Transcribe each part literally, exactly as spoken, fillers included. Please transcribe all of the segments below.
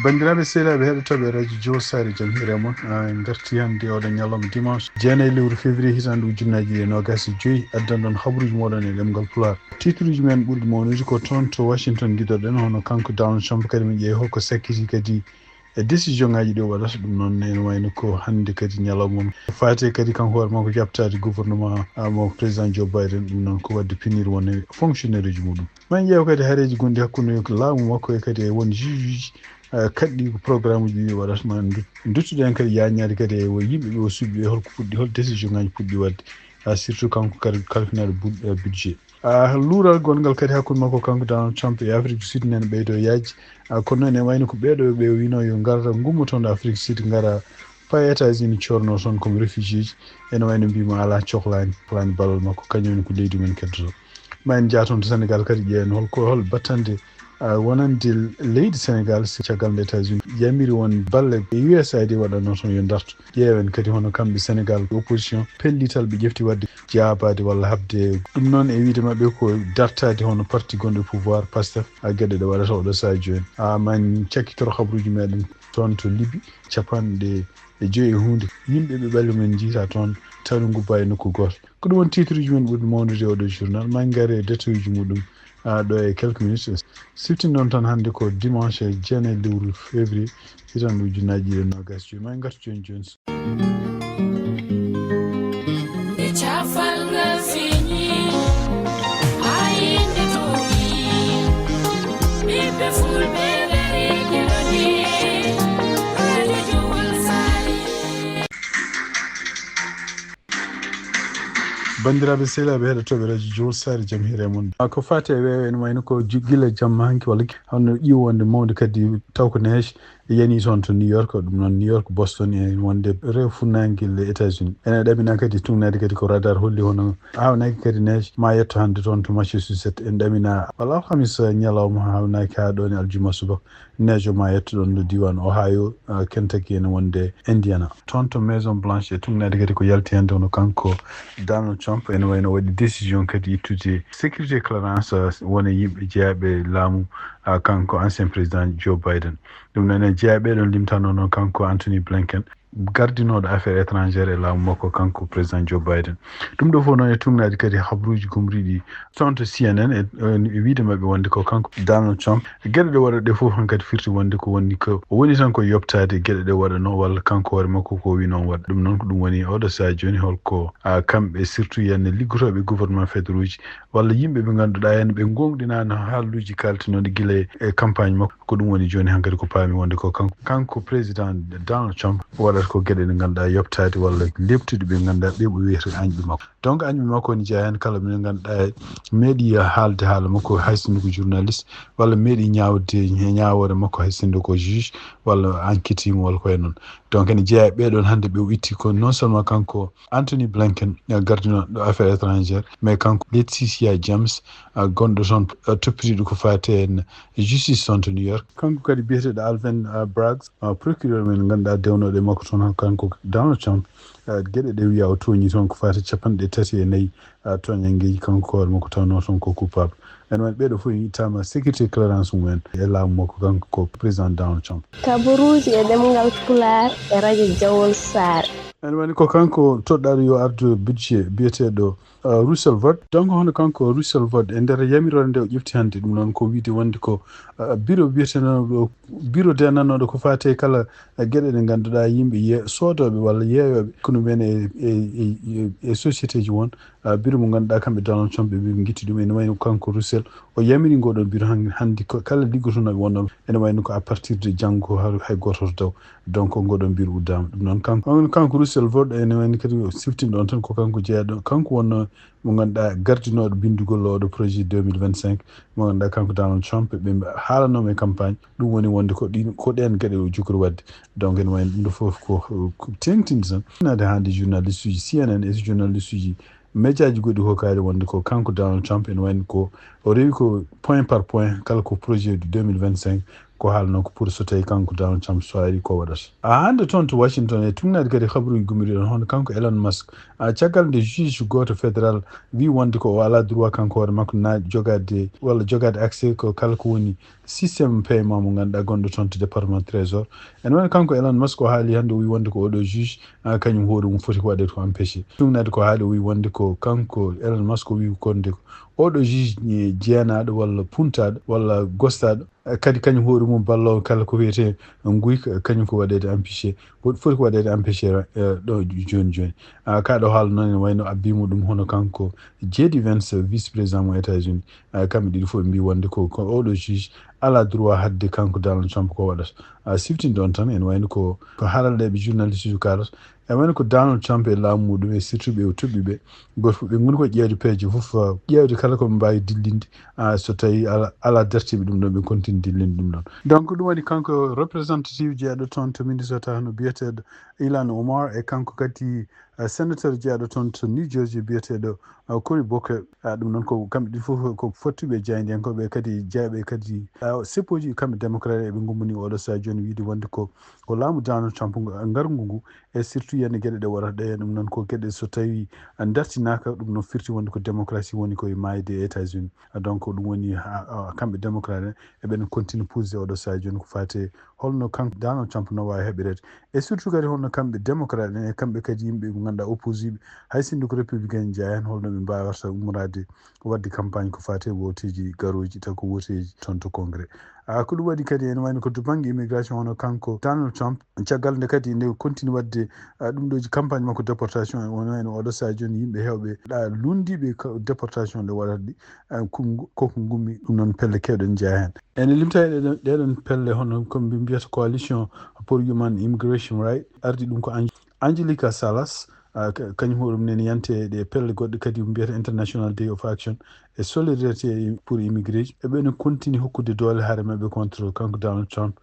Banndiraaɓe sehilaaɓe heɗotooɓe radio Jowol Saare, jam hiire mon. En ngarti hannde oɗo ñalawma dimanche, jeenayi lewru février, hitaande ujunnaaji ɗiɗi e noogaas e joyi, addan ɗon habruuji mooɗon e ɗemngal Pulaar. Titruuji men ɓurɗi mawnude ko toon to Washington ngiɗoɗen, hono kanko Donald Trump kadi min ƴeewi holko sakkiti kadi e décision ŋaaji ɗi o waɗata. Ɗum noon ene wayno ko hannde kadi ñalawma mum. Faate kadi kanko hoore makko jaɓtaade gouvernement, ah, mo président Joe Biden, ɗum noon ko waɗde pinir won e fonctionnaire uji muɗum. Ma en ƴeew kadi hareeji gonɗi hakkunde laamu makko e kadi e won juge uji, ah, kaɗɗi ko programme uji ɗi waɗata. Ma en dut-, duttuɗen kadi yaañaade kadi e wo yimɓe ɓe o suɓi ɓe, holko puɗɗi, hol décision ŋaaji puɗɗi waɗde, ah, surtout kanko kadi kalfinaaɗo bud-, ah, budget. Ah, luural gongal kadi hakkunde makko kanko Donald Trump e Afrique du Sud nene ɓeydo yaaji. Ah, kono noon ene wayno ko ɓeeɗo ɓe o wino yo ngarta ngummotondo Afrique du Sud ngara paya États-Unis corno toon comme réfugié ji. Ene wayno mbima ala cohlani, cohlani ballal makko, kañum woni ko leydi men keddoto. Ma en jaa toon to Sénégal kadi ƴeewen hol ko, hol battande, ah, wonande leydi Sénégal si caggal nde États-Unis yamiri won balle U S A I D waɗanno toon yo dartu. Ƴeewen kadi hono kamɓe Sénégal opposition pellital ɓe ƴefti waɗde jaabaade walla haɓde. Ɗum noon e wiyde maɓɓe ko dartaade hono parti gonɗo e pouvoir Pastef, a geɗe ɗe waɗata oɗo sahaa jooni. A ma en cakkitoro habruuji meɗen toon to Libi, capanɗe e joyi e huunde. Yimɓe ɓe ɓalli men njiyta toon tawi no ngubba e nokku gooto. Ko ɗum woni titruuji men ɓurɗi mawnude e oɗo journal. Ma en ngare e détail uji muɗum, a, ɗo e quelques minutes. Siftin noon tan hannde ko dimanche jeenayi lewru février, hitaande ujunnaaji ɗiɗi e noogaas e joyi. Ma en ngartu jooni jooni. Banndiraaɓe sehilaaɓe heɗotooɓe radio Jowol Saare, jam hiire mon. A, ko faati e weeyo, ene wayno ko ju-, gila jamma hanki walla ki, hawno ƴiwo wonde mawde kadi taw ko neige yani toon to New York, ɗum noon New York, Boston, e wonde rewo funnaange le États-Unis. Ene ɗamina kadi tugnaade kadi ko radar holli hono hawnaaki kadi neige ma yetto hannde toon to Massachusetts. En ɗamina walla alhamis ñalawma hawnaaki haa ɗoon e aljuma subaka. Neige o ma yetto ɗoon ɗo diiwaan Ohio, ah, Kentucky ene wonde Indiana. Toon to Maison Blanche e tugnaade kadi ko yalti hannde hono kanko Donald Trump ene wayno waɗi décision kadi ittude sécurité clearance, ah, wona yimɓe jeyaaɓe laamu, ah, kanko ancien président Joe Biden. Ɗum noon e jeyaaɓe ɗon limtano noon kanko Anthony Blinken, gardinooɗo affaires étrangères e laamu makko kanko président Joe Biden. Ɗum ɗo fof noon e tugnaade kadi habruuji gomriiɗi toon to C N N e, e wiyde maɓɓe wonde ko kanko Donald Trump. Geɗe ɗe waɗa ɗe fof hankadi firti wonde ko woni ko, o woni tan ko yoɓtaade geɗe ɗe waɗanoo walla kanko hoore makko ko o wino o waɗa. Ɗum noon ko ɗum woni oɗo sahaa jooni holko, a, kamɓe surtout yenne liggotooɓe gouvernement fédéraux uji walla yimɓe ɓe ngannduɗaa heen ɓe ngoongɗinaano haaluuji kaaltinooɗi gila e campagne makko. Ko ɗum woni jooni hankadi ko paami wonde ko kanko, kanko président Donald Trump waɗata ko geɗe ɗe ngannduɗaa yoɓtaade walla leptude ɓe ngannduɗaa ɓe o wiyata añɓe makko. Donc añɓe makko ne jeyaa heen kala ɓe ngannduɗaa meeɗi haalde haala makko hay sinno ko journaliste walla meeɗi ñaawde ñaawoore makko hay sinno ko juge walla enquête mo walla ko e noon. Donc ene jeyaa ɓee ɗoon hannde ɓe o itti ko non seulement kanko Anthony Blinken, eh, gardinooɗo affaires étrangères, mais kanko Laetitia James, eh, gonɗo toon, eh, toppitiiɗo ko faati en justice toon to New York. Kanko kadi biyeteeɗo Alvin, eh, Bragg, eh, procureur men ngannduɗaa dewnooɗo e makko toon, kanko Donald Trump, eh, geɗe ɗe wiya o tooñi toon ko faati capanɗe tati e nayi, eh, tooñanngeeji kanko hoore makko tawnoo toon ko coupable. Ene wayno ɓee ɗo fof ittaama sécurité clearance mumen e laamu makko kanko ko président Donald Trump. Kabaruuji e ɗemngal Pulaar e radio Jawol Saare. Ene wayno ko kanko toɗɗaaɗo yo ardu budget biyeteeɗo, uh, Russell Vought. Donc hono kanko Russell Vought e nder yamiroore nde o ƴefti hannde, ɗum noon ko wiyde wonde ko, uh, bureau biyeteeɗo ɗo, bureau denanooɗo ko faati e kala, uh, geɗe ɗe ngannduɗaa yimɓe ye-, soodooɓe walla yeeyooɓe kono men e, e, e, e, e société ji won, uh, bureau mo ngannduɗaa kamɓe Donald Trump ɓe mbi ɓe ngitti ɗum. Ene wayno kanko Russell o yamiri ngoɗon bureau han-, hannde ko kala liggotonooɓe wonɗon ene wayno ko à partir de janngo har-, hay gooto hoto daw. Donc ngoɗon bureau uddaama. Ɗum noon kanko, on kanko Russell Vought ene wayno kadi o siftinɗo on tan ko kanko jeyaɗo, kanko wonno mo ngannduɗaa gardinooɗo binndugol oɗo projet deux mille vingt-cinq mo ngannduɗaa kanko Donald Trump ɓe haalanooma e campagne. Ɗum woni wonde ko ɗin, ko ɗeen geɗe o jogori waɗde. Donc ene wayno ɗum ɗo fof ko, ko teeŋtinde tan. Naade hannde journaliste uji C N N e journaliste uji médiaji goɗɗi ko kaali wonde ko kanko Donald Trump ene wayno ko o rewi ko point par point kala ko projet du deux mille vingt-cinq ko haalnoo ko pour so tawii kanko Donald Trump so ari ko waɗata. A hannde toon to Washington e tugnaade kadi habaruuji gummiɗi ɗon hono kanko Elon Musk. A caggal nde juge gooto fédéral wi wonde ko o alaa droit kanko hoore makko na jogaade walla jogaade accès ko kala ko woni système paiement mo ngannduɗaa gonɗo toon to département trésor. Ene wayno kanko Elon Musk o haali hannde o wi wonde ko oɗo juge a kañum hoore mum foti ko waɗeede ko empêché. Tugnaade ko haali o wi wonde ko kanko Elon Musk o wi wonde ko oɗo juge jeenaaɗo walla puntaaɗo walla gostaaɗo kadi kañum hoore mum balloowo kala ko wiyetee nguyka kañum ko waɗeede empêché foti ko waɗeede empêché ɗo jooni jooni. Ka ɗo haala noon ene wayno abbiimo ɗum hono kanko J D Vance vice président mo États-Unis. Kamɓe ɗiɗi fof ɓe mbi wonde ko ko oɗo juge alaa droit haɗde kanko Donald Trump ko waɗata. Siftinde on tan ene wayno ko ko haralleeɓe journaliste uji kaalata. E wayno ko Donald Trump e laamu muɗum e surtout ɓe o tuɓɓi ɓe gooto fof ɓe ngoni ko ƴeewde peeje fof ƴeewde kala ko ɓe mbaawi dillinde. So tawi ala ala dartiiɓe ɗum ɗon ɓe continue dillinde ɗum ɗon. Donc ɗum waɗi kanko représentative jeeɗo toon to Minnesota no biyeteeɗo Ilhan Omar e kanko kadi sénateur jeeɗo toon to New Jersey biyeteeɗo Cory Booker. Ɗum noon ko kamɓe ɗi fof ko fottuɓe jaayndiyankooɓe kadi jeyaaɓe kadi seppooji kamɓe démocrate eɓe ngummani oɗo saha jooni wiide wonde ko ko laamu Donald Trump ngarngu ngu e surtout yande geɗe ɗe waɗata ɗe ɗum noon ko geɗe so tawi dartinaaka ɗum no firti wonde ko démocratie woni koye maayde e États-Unis. Donc ɗum woni kamɓe démocrate en eɓen continue poussé oɗo saha jooni ko fate holno kanko Donald Trump no waawi heɓireede e surtout kadi holno kamɓe démocrate en e kamɓe kadi yimɓe ɓe ngannduɗaa opposiɓe hay sinno ko républicain jeyaa heen holno ɓe mbaawata ummoraade waɗde campagne ko fate wooteeji garooji taw ko wooteeji toon to congrès. Ko ɗum waɗi kadi ene wayno ko to bannge immigration hono kanko Donald Trump caggal nde kadi nde continue waɗde ɗum ɗooji campagne makko déportation en woni wayno oɗo saha jooni yimɓe heewɓe ɗa lunndiiɓe déportation ɗe waɗata ɗi koko ngummi ɗum noon pelle keewɗe ne jeyaa heen. Ene limta e ɗeɗon pelle hono ko ɓe mbiyata coalition pour human immigration right ardi ɗum ko Angelica Salas. Kañum hoɗum nene yante ɗe pelle goɗɗe kadi mbiyata International Day of Action e Solidarité pour Immigrés eɓene continue hokkude doole hare maɓɓe contre kanko Donald Trump.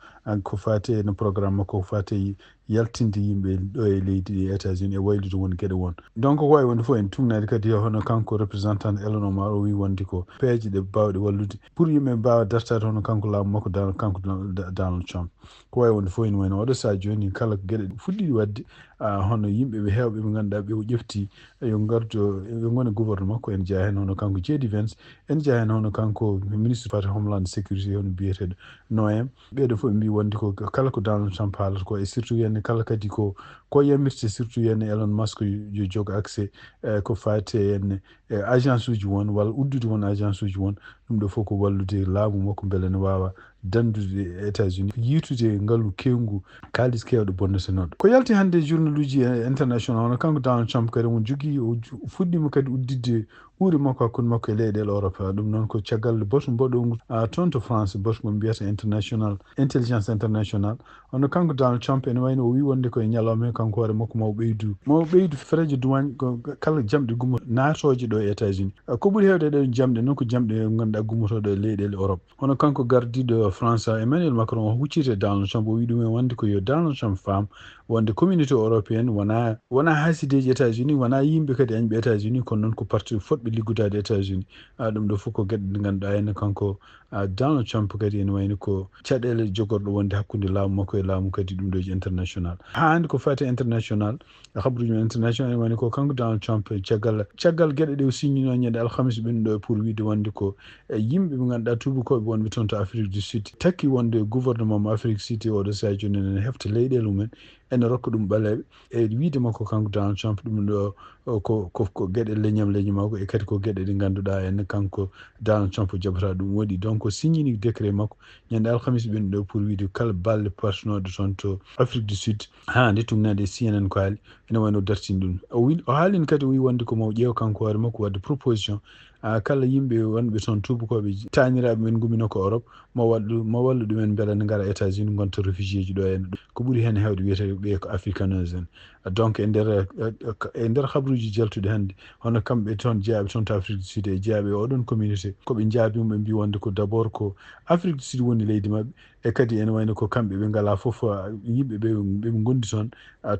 Ko fate no programme makko ko fate yaltinde yimɓe ɗo e leydi ɗi États-Unis e waylude won geɗe won. Donc ko wawi wonde fof en tugnaade kadi hono kanko représentant Elon Omar o wi wonde ko peeje ɗe bawɗe wallude pour yimɓe mbaawa dartaade hono kanko laamu makko kanko Donald Trump. Ko wawi wonde fof ene wayno oɗo saha jooni kala ko geɗe fuɗɗiɗi waɗde hono yimɓe ɓe heewɓe ɓe ngannduɗaa ɓe o ƴefti yo ngardo yo ngone gouvernement ko en jeyaa heen hono kanko J D Vance en jeyaa heen hono kanko ministre parti homeland sécurité hono biyeteeɗo Noem. Ɓeeɗo fof ɓe mbi wonde ko kala ko Donald Trump haalata ko e surtout heen kala kadi ko ko yamirte surtout heen Elon Musk yo jog accès ko faati heen e agence uji won walla uddude won agence uji won. Ɗum ɗo fof ko wallude laamu makko mbele ne waawa dandude États-Unis yiitude ngalu kewngu kaalis keewɗo bonnetenoɗo ko yalti hannde journal uji international hono kanko Donald Trump kadi omo jogii o fuɗɗiima kadi udditde ure makko hakkunde makko e leyɗeele Europe. Ɗum noon ko caggal batu mboɗo ngu toon to France batu mo mbiyata international intelligence international. Hono kanko Donald Trump ene wayno o wi wonde koye ñalawma he kanko hoore makko maw ɓeydu maw ɓeydu ferejo duwañ ko kala jamɗe gummo naatooje ɗo e États-Unis. Ko ɓuri heewde ɗe jamɗe noon ko jamɗe ngannduɗaa gummotooɗo e leyɗeele Europe. Hono kanko gardiiɗo France Emmanuel Macron o hucciti e Donald Trump o wi ɗum en wonde ko yo Donald Trump faam wonde communauté européenne wona wona haasideeji États-Unis wona yimɓe kadi añɓe États-Unis kono noon ko parti fotɓe liggodaade États-Unis. Ɗum ɗo fof ko geɗe ɗe ngannduɗaa heen kanko Donald Trump kadi ene wayno ko caɗeele jogorɗo wonde hakkunde laamu makko e laamu kadi ɗum ɗooji international haa hannde ko faati international. Habruji men international ene wayno ko kanko Donald Trump caggal caggal geɗe ɗe o signino ñande alhamis ɓen ɗo pour wiide wonde ko e yimɓe ɓe ngannduɗaa tuubakooɓe wonɓe toon to Afrique du Sud takki wonde gouvernement mo Afrique Sud oɗo saha jooni ene hefta leyɗeele mumen ene rokka ɗum ɓaleeɓe. E wiide makko kanko Donald Trump ɗum ɗo ko ko ko geɗe leñam leñam makko e kadi ko geɗe ɗe ngannduɗaa en kanko Donald Trump jaɓata ɗum waɗi donc o signini décret makko ñande alhamis ɓen ɗo pour wiide kala balle partinooɗe toon to Afrique du Sud haa nde tugnaade e C N N ko haali ene wayno dartini ɗum o wi o haalini kadi o wi wonde ko mo ƴeewa kanko hoore makko waɗde proposition kala yimɓe wonɓe toon tuubakooɓe taaniraaɓe men ngumino ko Europe mo waɗ mo wallu ɗumen mbela ne ngara États-Unis ngonta réfugiéji ɗo en ko ɓuri heen heewde wiyetee ɓe ko africanos en. Donc e nder e nder habruuji jaltuɗi hannde hono kamɓe toon jeyaaɓe toon to Afrique du Sud e jeyaaɓe e oɗon communauté ko ɓe njaabiima ɓe mbi wonde ko d'abord ko Afrique du Sud woni leydi maɓɓe. E kadi ene wayno ko kamɓe ɓe ngalaa fof yimɓe ɓe ɓe ngondi toon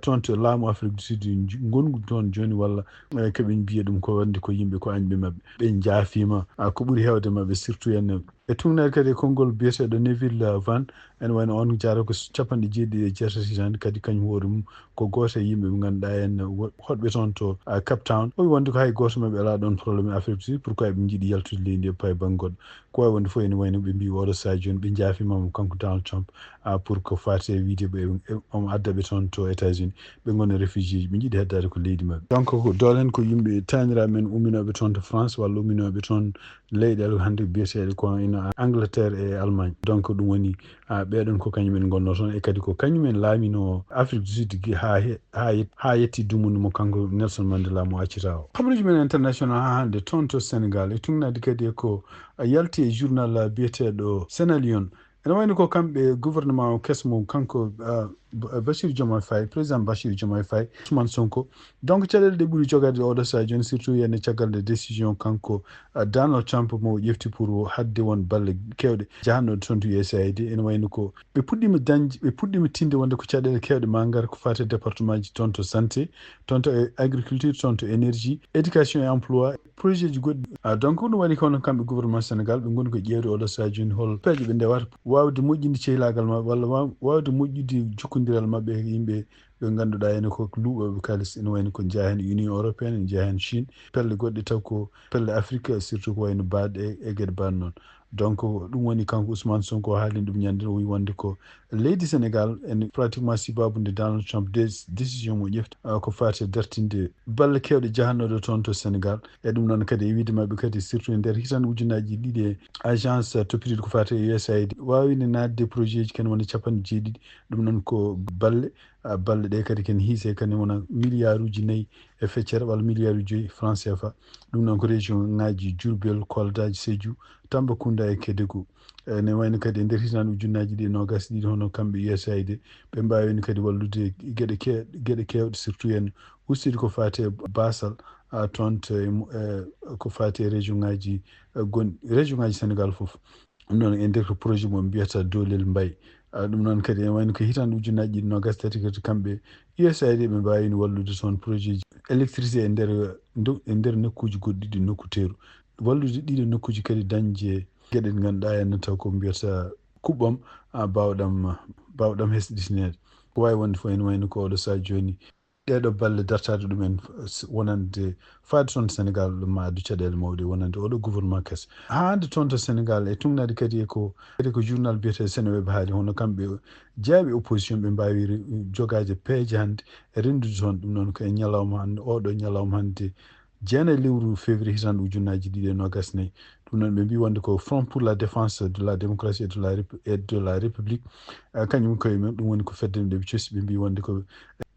toon to laamu Afrique du Sud ngongu toon jooni walla keɓe mbiya ɗum ko wonde ko yimɓe ko añɓe maɓɓe ɓe njaafiima ko ɓuri heewde maɓɓe surtout en E tugnaade kadi e konngol biyeteeɗo Neville Van, ene wayno on jaara ko capanɗe jeeɗiɗi e jeetati tan, kadi kañum hoore mum ko gooto e yimɓe ɓe ngannduɗaa en wo-, hoɗɓe toon to, ah, Cape Town. O wi wonde ko hay gooto maɓɓe alaa ɗoon problème e Afrique du Sud, pourquoi ɓe njiɗi yaltude leydi ndi e paybannge goɗɗo. Ko wawi wonde fof ene wayno ɓe mbi oɗo sahaa jooni ɓe njaafimaama kanko Donald Trump, ah, pour ko faati e wiide ɓe, e, omo adda ɓe toon to États-Unis, ɓe ngona réfugié ji, ɓe njiɗi heddaade ko leydi maɓɓe. Donc ko doolen ko yimɓe taaniraaɓe men umminooɓe toon to France walla umminooɓe toon leyɗeele hannde biyeteeɗe ko ina Angleterre e Allemagne. Donc ɗum woni, ah, ɓeɗon ko kañum en ngonno toon e kadi ko kañum en laamino Afrique du Sud gi-, haa he-, haa yet-, haa yetti dumunde mo kanko Nelson Mandela mo accita o. Habaruuji men international haa hannde toon to Sénégal e tugnaade kadi e ko, ah, yalti e journal, ah, biyeteeɗo Sénalion. Ene wayno ko kamɓe gouvernement o keso mum kanko, ah, Ba-, Bassirou Diomaye Faye, président Bassirou Diomaye Faye, Ousmane Sonko. Donc caɗeele ɗe ɓuri jogaade oɗo sahaa jooni, surtout hannde caggal nde décision kanko, ah, Donald Trump mo ƴefti pour o haɗde won balɗe keewɗe jahannooɗe toon to U S A I D. Ene wayno ko ɓe puɗɗiima dañde, ɓe puɗɗiima tinde wonde ko caɗeele keewɗe ma ngar ko faati e département ji toon to santé, toon to, eh, agriculture, toon to énergie, éducation et emploi, projet ji goɗɗi. Ah, donc ɗum waɗi kono kamɓe gouvernement Sénégal ɓe ngoni ko ƴeewde oɗo sahaa jooni hol peeje ɓe ndewata waawde moƴƴinde cehlaagal maɓɓe walla waaw-, waawde moƴƴude jokkondiral maɓɓe e yimɓe ɓe ngannduɗaa ene ko luuɓooɓe kaalis, ene wayno ko jeyaa heen Union Européenne, ene jeyaa heen Chine, pelle goɗɗe taw ko pelle Afrique, surtout ko wayno baaɗe e, e geɗe baaɗe noon. Donc ɗum woni kanko Ousmane Sonko haalino ɗum ñande o wi wonde ko leydi Sénégal ene pratiquement sibaabu nde Donald Trump dé-, décision mo ƴefti, ah, ko faati e dartinde balɗe keewɗe jahannooɗe toon to Sénégal. E ɗum noon kadi e wiide maɓɓe kadi surtout e nder hitande ujunnaaji ɗiɗi e agence toppitiiɗo ko faati e U S A I D waawino naatde projet ji ken wona capanɗe jeeɗiɗi. Ɗum noon ko balɗe, ah, balɗe ɗe kadi ken hiise kadi wona milliarduuji nayi e feccere walla milliarduuji joyi franc C F A. Ɗum noon ko région ngaji Diourbel, Kolda, Sédhiou, Tambacounda e Kédougou. Ene wayno kadi e nder hitande ujunnaaji ɗiɗi e noogas e ɗiɗi hono kamɓe U S A I D ɓe mbaawino kadi wallude geɗe ke-, geɗe keewɗe surtout en ustude ko faati e baasal, ah, toon to e mu-, eh, ko faati e région ngaji, eh, gon-, région ngaji Sénégal fof. Ɗum noon e nder ko projet mo mbiyata Doolel Mbay. Ah, ɗum noon kadi ene wayno ko hitande ujunnaaji ɗiɗi noogas tati kadi kamɓe U S A I D ɓe mbaawino wallude toon projet ji électricité e nder, ndo-, e nder nokkuuji goɗɗi ɗi nokku teeru. Wallude ɗiɗo nokkuuji kadi dañde geɗe ɗe ngannduɗaa en taw ko mbiyata kuɓɓam, ah, baawɗam, baawɗam hesɗitineede. Ko waawi wonde fof ene wayno ko oɗo sahaa jooni ɗeeɗo balɗe dartaaɗe ɗumen, eh, wonande faade toon to Sénégal ma addu caɗeele mawɗe wonande oɗo gouvernement keso. Haa hannde toon to Sénégal e tugnaade kadi e ko, kadi ko journal biyeteeɗo Seneweb haali hono kamɓe jeyaaɓe opposition ɓe mbaawi re-, jogaade peeje hannde e renndude toon. Ɗum noon ko e ñalawma hannde, oɗo ñalawma hannde jeenayi lewru février hitande ujunnaaji ɗiɗi e noogas e nayi. Ɗum noon ɓe mbi wonde ko Front pour la défense de la démocratie et de la Rép-, et de la République, eh, kañum koye mum ɗum woni ko fedde nde ɓe cosi, ɓe mbi wonde ko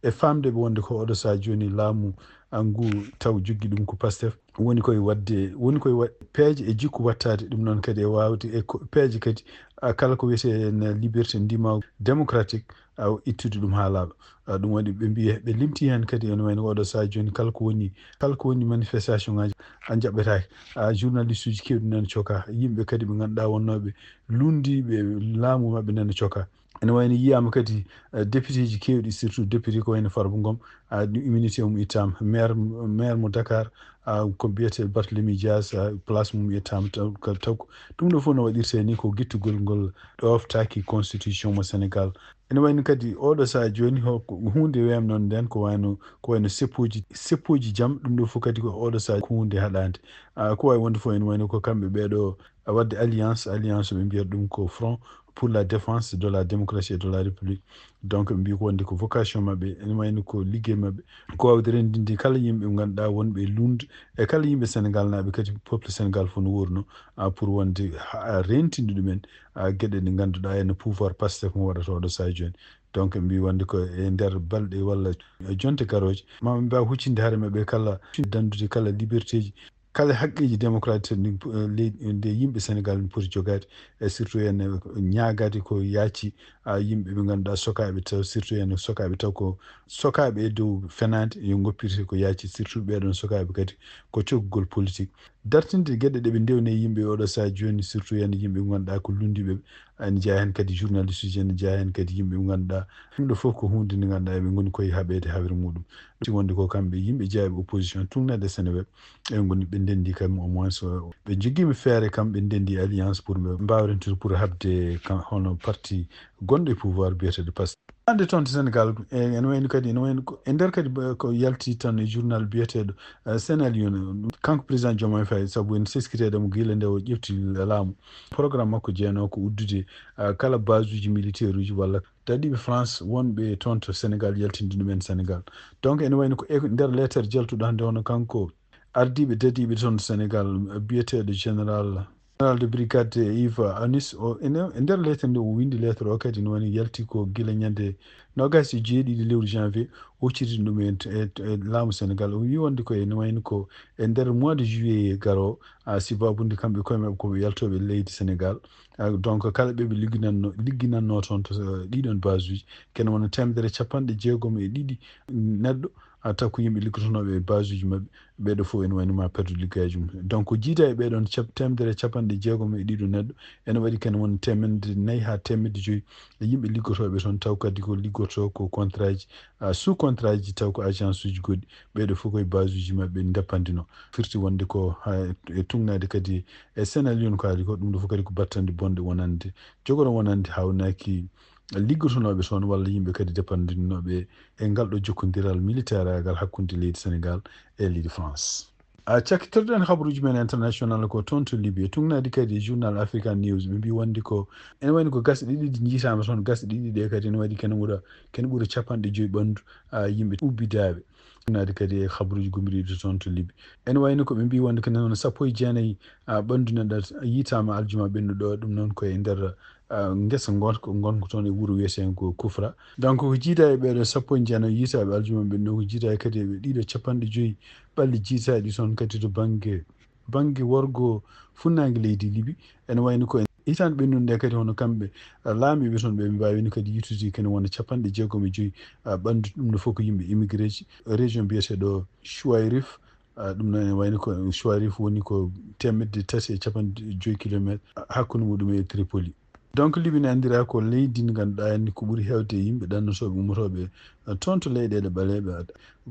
e faamde ɓe wonde ko oɗo sahaa jooni laamu, ah, ngu taw joggi ɗum ko Pastef woni koye waɗde, woni koye wa-, peeje e jikku wattaade ɗum noon kadi e waawde e ko, peeje kadi, ah, kala ko wiyetee en liberté ndima démocratique, ah, ittude ɗum haa laaɓa. Ah, ɗum waɗi ɓe mbiyi, ɓe limti heen kadi ene wayno oɗo sahaa jooni kala ko woni, kala ko woni manifestation ngaji a jaɓɓetaake. Ah, journaliste uji keewɗi nana coka, yimɓe kadi ɓe ngannduɗaa wonnooɓe lunndiiɓe laamu maɓɓe nana coka. Ene wayno yiyaama kadi, eh, député ji keewɗi, surtout député ko wayno Farba Ngom, ah, ɗum immunité mum ittaama. Maire, maire mo Dakar, ah, ko mbiyetee Barthélémy Dias, ah, place mum ittaama taw, ka-, taw ko ɗum ɗo fof no waɗirtee ni ko gittugol ngol ɗooftaaki constitution mo Sénégal. Ene wayno kadi oɗo sahaa jooni ho-, ko huunde weemnonde nden ko wayno, ko wayno seppuuji, seppuuji jam, ɗum ɗo fof kadi ko oɗo sahaa ko huunde haɗaande. Ah, ko waawi wonde fof ene wayno ko kamɓe ɓeeɗo, ah, waɗde alliance, alliance ɓe mbiyata ɗum ko Front pour la défense de la démocratie et de la République. Donc ɓe mbi ko wonde ko vocation maɓɓe, ene wayno ko liggey maɓɓe, ko waawde renndinde kala yimɓe ɓe ngannduɗaa wonɓe e lunndu e kala yimɓe Sénégal naaɓe kadi peuple Sénégal fof no wuurno, ah, pour wonde ha-, renntinde ɗumen, ah, geɗe ɗe ngannduɗaa ene pouvoir Pastef mo waɗata oɗo sahaa jooni. Donc ɓe mbi wonde ko e nder balɗe walla jonte garooje ma ɓe mbaawa huccinde hare maɓɓe kala, danndude kala liberté ji, kala haqqeeji démocratique ɗi, eh, ley-, nde yimɓe Sénégal ne poti jogaade, e surtout en, eh, ñaagaade ko yaaci, ah, yimɓe ɓe ngannduɗaa sokaaɓe taw, surtout en sokaaɓe taw ko sokaaɓe e dow fenaande yo ngoppirte ko yaaci, surtout ɓeeɗon sokaaɓe kadi ko coggugol politique. dartinde geɗe ɗe ɓe ndewni e yimɓe oɗo sahaa jooni, surtout heen yimɓe ɓe ngannduɗaa ko lunndiiɓe, ene jeyaa heen kadi journaliste uji, ene jeyaa heen kadi yimɓe ɓe ngannduɗaa ɗum ɗo fof ko huunde nde ngannduɗaa eɓe ngoni koye haɓeede haɓre muɗum. Si wonde ko kamɓe yimɓe jeeyaɓe opposition tugnaade Seneweb, eɓe ngoni ɓe ndenndi kam au moins, ɓe njogiima feere kam ɓe ndenndi alliance pour ɓe mbaawa rentude pour haɓde kam hono parti gonɗo e pouvoir biyeteeɗo Pastef. Hannde toon to Sénégal, e, ene wayno kadi, ene wayno ko, e nder kadi ba-, ko yalti tan e journal biyeteeɗo, eh, Sen Alioune, kanko président Diomaye Faye, sabu en seskiteede mo gila nde o ƴefti laamu. Programme makko jeyanoo ko uddude, eh, kala base uji militaire uji walla daɗiiɓe France wonɓe toon to Sénégal, yaltinde ɗumen Sénégal. Donc ene wayno ko e nder lettre jaltuɗo hannde hono kanko ardiiɓe daɗiiɓe toon to Sénégal, biyeteeɗo général, général de brigade Yves Anis, o ene, e nder lettre nde o winndi lettre o kadi no woni yalti ko gila ñande noogaas e jeeɗiɗi lewru janvier, o hucciti ɗum e, e, e laamu Sénégal. O wi wonde ko ene wayno ko e nder mois de juillet garo, a, sibabude kamɓe koye maɓɓe ko ɓe yaltooɓe leydi Sénégal. A, donc kala ɓe ɓe ligginanno, ligginanno toon to, eh, ɗiɗon base uji, kene wona teemedere capanɗe jeegom e ɗiɗi neɗɗo, a, taw ko yimɓe liggotonooɓe e base uji maɓɓe, ɓeeɗo fof ene wayno ma perdu liggaaji mum. Donc ko jiida e ɓeeɗon cap-, teemedere capanɗe jeegom e ɗiɗo neɗɗo, ene waɗi kene wona teemedde nayi haa teemedde joyi e yimɓe liggotooɓe toon, taw kadi ko liggotoo ko contrat ji, a, sous contrat ji, taw ko agence uji goɗɗi, ɓeeɗo fof koye base uji maɓɓe ndepandino. Firti wonde ko ha e tugnaade kadi e Sen Alioune ko haali ko, ɗum ɗo fof kadi ko battande bonde wonande, jogoro wonande haawnaki liggotonooɓe toon walla yimɓe kadi depandinooɓe e ngal ɗo jokkondiral militaire agal hakkunde leydi Sénégal e leydi France. A, cakkitorɗen habaruuji men international ko toon to Libye, tugnaade kadi e journal African News, ɓe mbii wonde ko ene wayno ko gasɗe ɗiɗi njiitaama toon, gasɗe ɗiɗi ɗe kadi ene waɗi kene ɓura, kene ɓura capanɗe joyi ɓanndu, a, yimɓe ubbidaaɓe. Tugnaade kadi e habaruuji gomriiɗi toon to Libye. Ene wayno ko ɓe mbii wonde kene noon sappo e jeenayi, a, ɓanndu neɗɗo yiitaama aljuma ɓennuɗo, ɗum noon ko e nder, a, ngesa ngonka, ngonka toon e wuro wiyeteengo ko Kufra. Donc ko jiida e ɓeeɗo sappo e jeenayi yiitaaɓe aljuma ɓennuɗo, ko jiida e kadi e ɓe ɗiɗo capanɗe joyi ɓalli jiitaaɗi toon kadi to bannge, bannge worgo funnaange leydi Libi. Ene wayno ko e hitaande ɓennunde nde kadi hono kamɓe, a, laamiiɓe toon ɓe mbaawi kadi yiitude kene wona capanɗe jeegom e joyi, a, ɓanndu ɗum ɗo fof ko yimɓe immigré ji. Région biyeteeɗo Shuwairif, a, ɗum noon ene wayno ko Shuwairif woni ko teemedde tati e capanɗe joyi kilometre, a, hakkunde muɗum e Tripoli. Donc Libi ne anndiraa ko leydi ndi ngannduɗaa ni ko ɓuri heewde e yimɓe ɗannotooɓe ummotooɓe, eh, toon to leyɗeele ɓaleeɓe,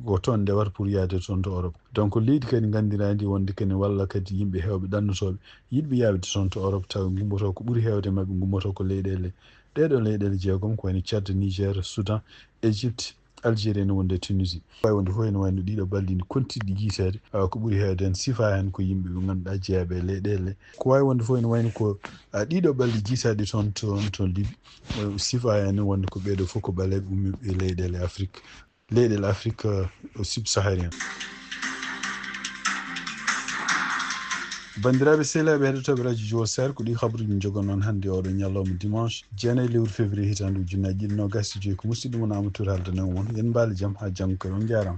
ko toon ndewata pour yahde toon to Europe. Donc leydi kadi nganndiraa ndi wonde kene walla kadi yimɓe heewɓe ɗannotooɓe yiɗɓe yahde toon to Europe, tawa ngummoto ko ɓuri heewde maɓɓe ngummoto ko leyɗeele, ɗee ɗoo leyɗeele jeegom ko wayno Tchad, Niger, Soudan, Égypte, Algérie ene wonde Tunisie. Waawi wonde fof ene wayno ɗiɗo balɗe ɗi kontiɗi yiiteede, ah, ko ɓuri heewde en sifa heen ko yimɓe ɓe ngannduɗaa jeeyaɓe e leyɗeele. Ko waawi wonde fof ene wayno ko, ah, ɗiɗo balɗe jiitaaɗe toon, toon, toon Libi. Eh, sifa heen wonde ko ɓeeɗo fof ko ɓaleeɓe ummiiɓe e leyɗeele Afrique, leyɗeele Afrique, eh, subsaharienne. Banndiraaɓe sehilaaɓe heɗotooɓe radio Jowol Sare, ko ɗi habaruuji min njogono on hannde oɗo ñalawma dimanche, jeenayi lewru février hitaande ujunnaji ɗiɗi noogas e joyi. Ko musidɗo mon Amadou Touré haaldanoo on. Yen mbaale jam haa janngo kadi. On njaaraama.